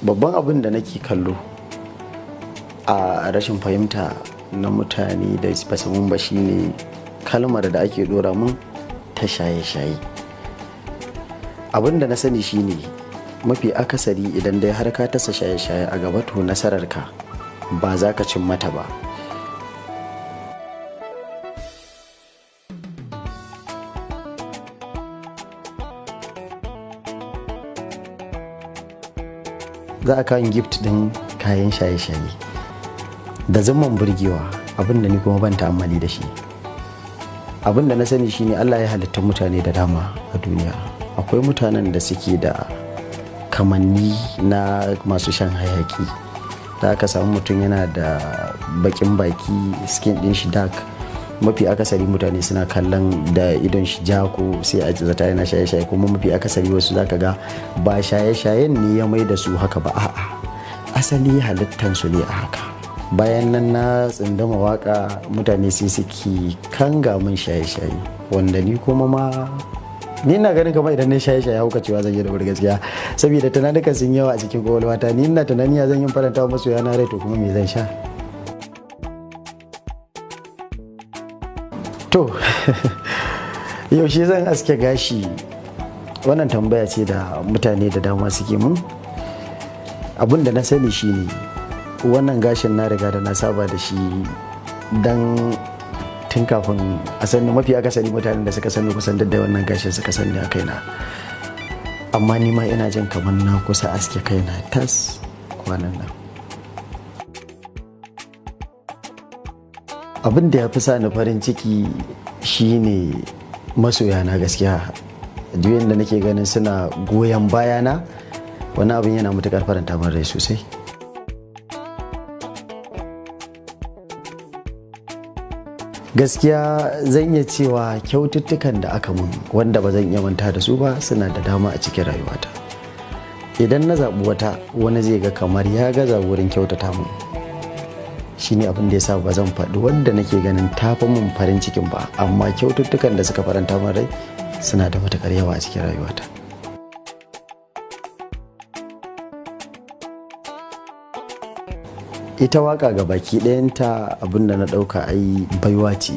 Babban abin da nake kallo a rashin fahimta na mutane da basu mun ba shine kalmar da ake dora mun ta shaye-shaye. Abin da na sani shine mafi akasari idan dai har ka tasa shaye-shaye a gaba, to nasararka ba za ka cin mata ba. Za a kawo gift din kayan shaye-shaye da zaman burgewa, abin da ni kuma ban ta'ammali da shi. Abin da na sani shine Allah ya halitta mutane da dama a duniya. Akwai mutanen da suke da kamanni na masu shan hayaki, da aka samu mutum yana da bakin baki, skin din shi dark, mafi akasari mutane suna kallon da idon shi ja ko sai a zata yana shaye-shaye. Kuma mafi akasari wasu zaka ga ba shaye-shayen ne ya mai da su haka ba, a'a, asali halittan su ne a haka. Bayan nan na tsindama waka, mutane sai suke kanga min shaye-shaye, wanda ni kuma ma ni ina ganin kamar idan na shaye-shaye hauka cewa zan yi da wuri gaskiya, saboda tunanukan sun yawa a cikin kwakwalwata. Ni ina tunani ya zan yi faranta masu yana rai, to kuma me zan sha? To yaushe zan aske gashi? Wannan tambaya ce da mutane da dama suke mun. Abin da na sani shine wannan gashin na riga da na saba da shi dan tun kafin a sani. Mafi akasari mutanen da suka sani kusan da wannan gashin suka sani a kaina, amma ni ma ina jin kamar na kusa aske kaina tas kwanan nan. Abin da ya fi sa ni farin ciki shine masoyana gaskiya. Duk yadda nake ganin suna goyon bayana, wani abin yana matuƙar faranta min rai sosai. Gaskiya zan iya cewa kyaututtukan da aka mun wanda ba zan iya manta da su ba suna da dama a cikin rayuwata. Idan na zaɓi wata, wani zai ga kamar ya gaza wurin kyautata mun. Shine abin da yasa ba zan faɗi wanda nake ganin tafi mun farin cikin ba, amma kyaututtukan da suka faranta min rai suna da matuƙar yawa a cikin rayuwata. Ita waka ga baki ɗayanta abin da na ɗauka ai baiwa ce.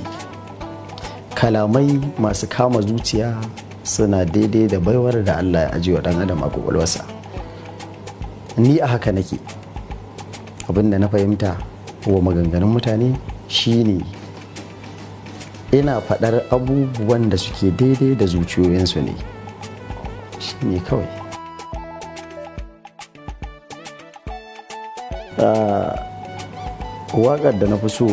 Kalamai masu kama zuciya suna daidai da baiwar da Allah ya ajiye wa ɗan adam a kwakwalwarsa. Ni a haka nake. Abin da na fahimta wa maganganun mutane shine ina faɗar abubuwan da suke daidai da zuciyoyinsu ne. Shine kawai. Waƙar da na fi so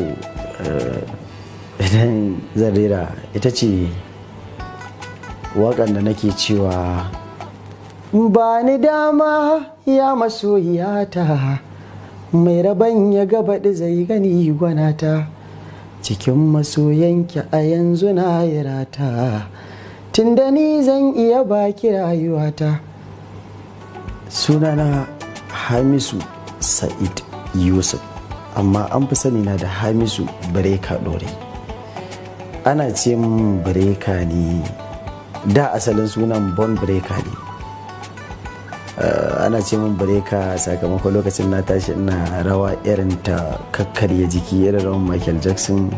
idan zan rera ita ce waƙar da nake cewa ba ni dama ya masoyiyata, mai rabon ya gabaɗi zai gani gwanata, cikin masoyanki a yanzu na yi rata, tunda ni zan iya baki rayuwata. Sunana Hamisu Sa'id Yusuf, amma an fi sani na da Hamisu Breaker Ɗore. Ana ce min Breaker ne, da asalin sunan Bon Breaker ne. Ana ce min Breaker sakamakon lokacin na tashi ina rawa irin ta kakkarya jiki, irin rawan Michael Jackson,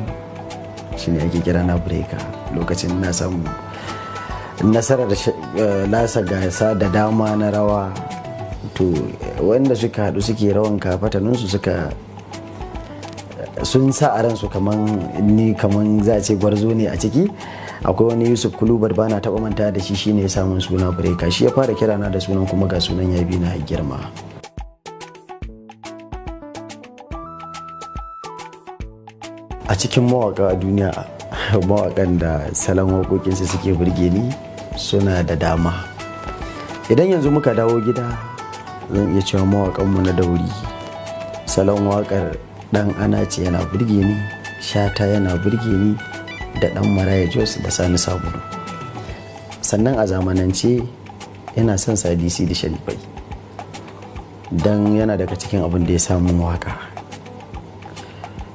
shine ake kira na Breaker. Lokacin na samu nasarar lasa gasa da dama na rawa, to wanda suka haɗu suke rawan kafataninsu suka sun sa a ransu kaman ni, kaman za a ce gwarzo ne a ciki. Akwai wani Yusuf Kulubar, ba na taɓa manta da shi, shine ya samun suna Breaker. Shi ya fara kira na da sunan, kuma ga sunan ya bi na girma. A cikin mawaka a duniya, mawakan da salon waƙoƙinsu suke burge ni suna da dama. Idan yanzu muka dawo gida, zan iya cewa mawakanmu na dauri, salon waƙar Ɗan Anace yana burge ni, Shata yana burge ni, da Ɗan Maraya Jos da Sani Sabulu. Sannan a zamanance ina son Sadisi da Sharifai, don yana daga cikin abin da ya samu waka.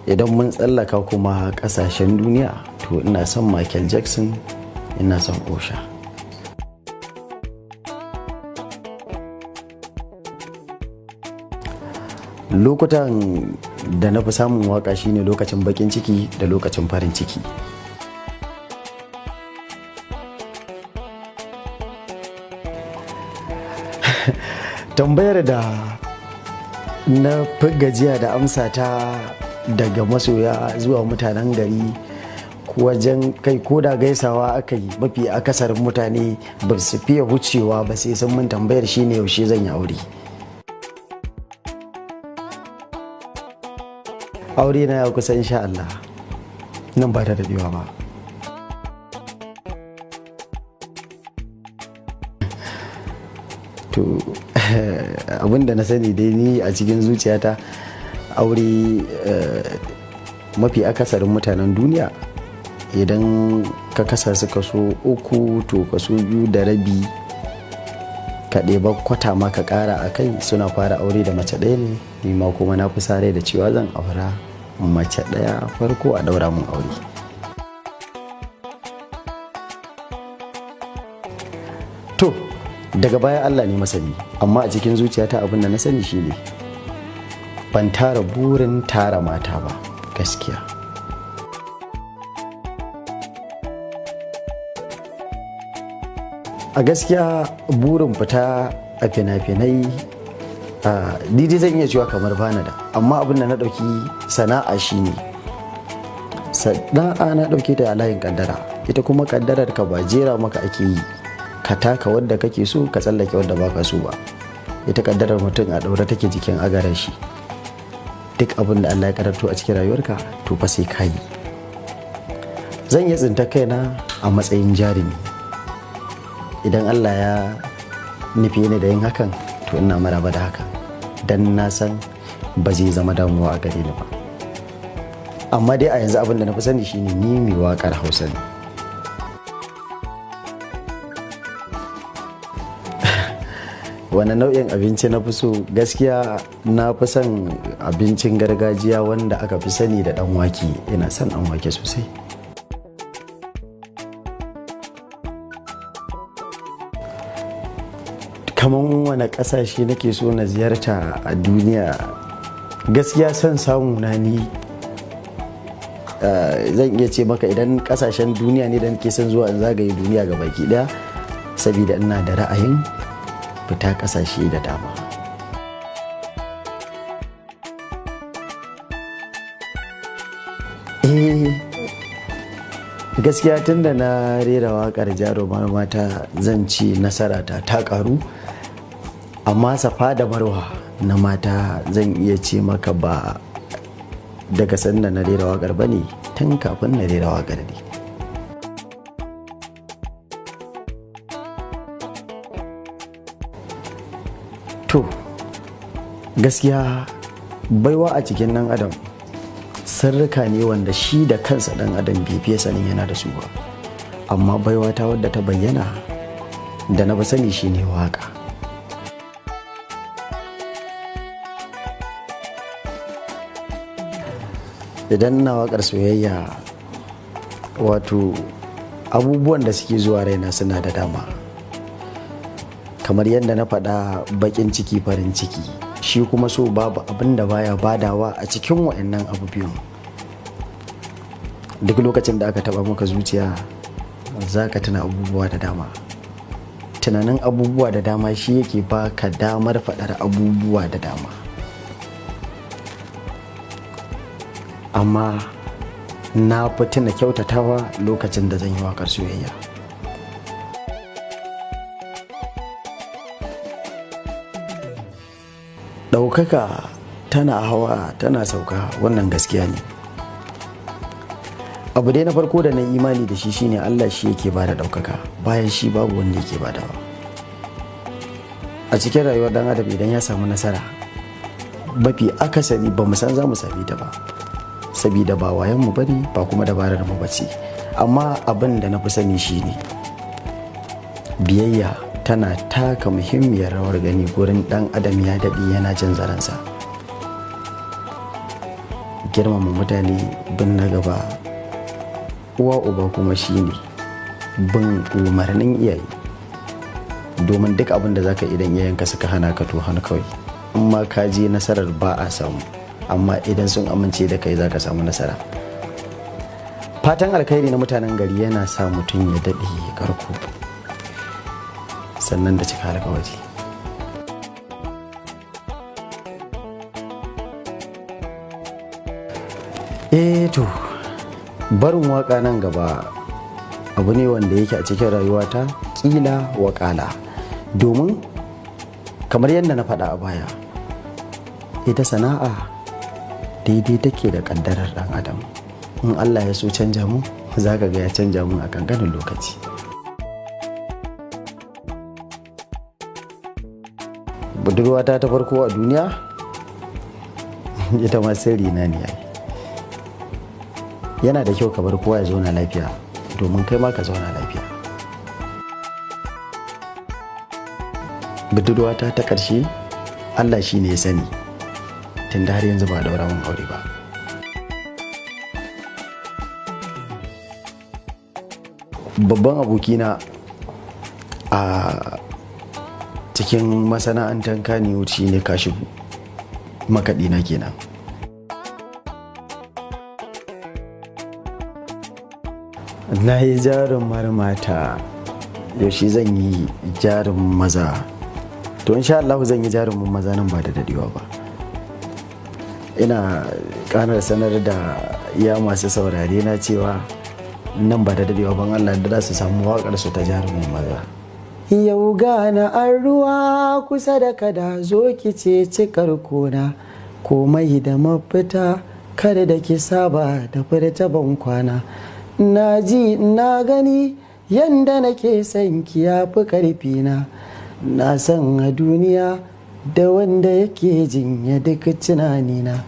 Idan mun tsallaka kuma kasashen duniya, to ina son Michael Jackson, ina son Osha. Lokutan da na fi samun waka shine lokacin bakin ciki da lokacin farin ciki. Tambayar da na fi gajiya da amsa ta daga masoya zuwa mutanen gari wajen kai ko da gaisawa aka yi, mafi akasarin mutane ba su fiye wucewa ba sai sun mun tambayar shine yaushe zan yi aure. Aure na ya kusa insha Allah, nan ba ta daɗewa ba. To abinda na sani dai ni a cikin zuciyata, aure mafi akasarin mutanen duniya idan ka kasa su kaso 3 to kaso 2.5 ka ɗeba kwata ma ka ƙara a kai suna fara aure da mace ɗaya ne. Ni ma kuma na fi sare da cewa zan aura mace ɗaya farko a ɗaura mun aure. To daga baya Allah ne masani, amma a cikin zuciyata abin da na sani shine ban tara burin tara mata ba gaskiya. A gaskiya burin fita a fina-finai ni dai zan iya cewa kamar bana da, amma abin da na ɗauki sana'a shine sana'a na ɗauke ta a layin kaddara. Ita kuma kaddarar ka ba jera maka ake yi ka taka wadda kake so ka tsallake wadda baka so ba. Ita kaddarar mutum a ɗaure take jikin agarar shi. Duk abin da Allah ya karanto a cikin rayuwarka to fa sai ka yi. Zan iya tsinta kaina a matsayin jarumi idan Allah ya nufi ni da yin hakan, to ina maraba da hakan, dan na san ba zai zama damuwa a gare ni ba. Amma dai a yanzu abin da na fi sani shine ni mai waƙar Hausa ne. Wane nau'in abinci na fi so? Gaskiya na fi son abincin gargajiya wanda aka fi sani da ɗan wake. Ina son ɗan wake sosai. Kaman wane ƙasashe nake so na ziyarta a duniya? Gaskiya son samu na ni zan iya ce maka idan ƙasashen duniya ne da nake son zuwa in zagaye duniya ga baki ɗaya, saboda ina da ra'ayin fita ƙasashe da dama. Gaskiya tunda na rera waƙar Jarumar Mata zan ci nasara ta ƙaru, amma Safa da Marwa na mata zan iya ce maka ba daga sanda na rera waƙar ba ne, tun kafin na rera waƙar ne. To gaskiya baiwa a cikin ɗan adam sirrika ne wanda shi da kansa ɗan adam bai fiye sanin yana da su ba, amma baiwa ta wadda ta bayyana da na ba sani shine waka. Idan ina waƙar soyayya, wato abubuwan da suke zuwa raina suna da dama. Kamar yadda na faɗa, baƙin ciki farin ciki, shi kuma so babu abin da baya badawa a cikin wa'annan abu biyun. Duk lokacin da aka taɓa maka zuciya za ka tuna abubuwa da dama. Tunanin abubuwa da dama shi yake baka damar faɗar abubuwa da dama. Amma na fi tuna kyautatawa lokacin da zan yi waƙar soyayya. Ɗaukaka tana hawa tana sauka, wannan gaskiya ne. Abu dai na farko da na imani da shi shine Allah shi yake bada ɗaukaka, bayan shi babu wanda yake badawa. A cikin rayuwar ɗan adam idan ya samu nasara, mafi akasari ba mu san za mu same ta ba, sabida ba wayan mu bane ba kuma dabarar mu bace. Amma abin da na fi sani shine biyayya tana taka muhimmiyar rawar gani gurin ɗan adam ya daɗe yana jin zaransa. Girmama mutane, bin na gaba, uwa uba kuma shine bin umarnin iyaye. Domin duk abin da zaka idan iyayenka suka hana ka to hana kawai. In ma ka je, nasarar ba a samu, amma idan sun amince da kai, za ka samu nasara. Fatan alkhairi na mutanen gari yana sa mutum ya daɗe karko, sannan da cika alkawari. Eh to, barin waka nan gaba abu ne wanda yake a cikin rayuwata kila wakala, domin kamar yadda na faɗa a baya, ita sana'a daidai take da ƙaddarar ɗan adam. In Allah ya so canja mu, za ka ga ya canja mu a kankanin lokaci. Budurwata ta farko a duniya, ita ma sirri na ne. Ai yana da kyau ka bar kowa ya zauna lafiya domin kai ma ka zauna lafiya. Budurwata ta ƙarshe, Allah shi ne ya sani, tunda har yanzu ba a daura mun aure ba. Babban abokina a cikin masana'antar Kannywood shi ne Kashibu, makaɗi na kenan. Na yi jarumar mata, yaushe zan yi jarumin maza? To, insha Allah zan yi jarumin maza nan ba da dadewa ba. Ina kanar sanar da ya masu saurare na cewa nan ba da dadewa ban Allah da za su samu wakar su ta jarumin maza. Yau gana an ruwa kusa da kada, zo ki ce cikar kona, komai da mafita, kada da ki saba da furta ban kwana. Na ji na gani yanda nake son ki ya fi karfi na. Na san a duniya da wanda yake jinya duk tunanina.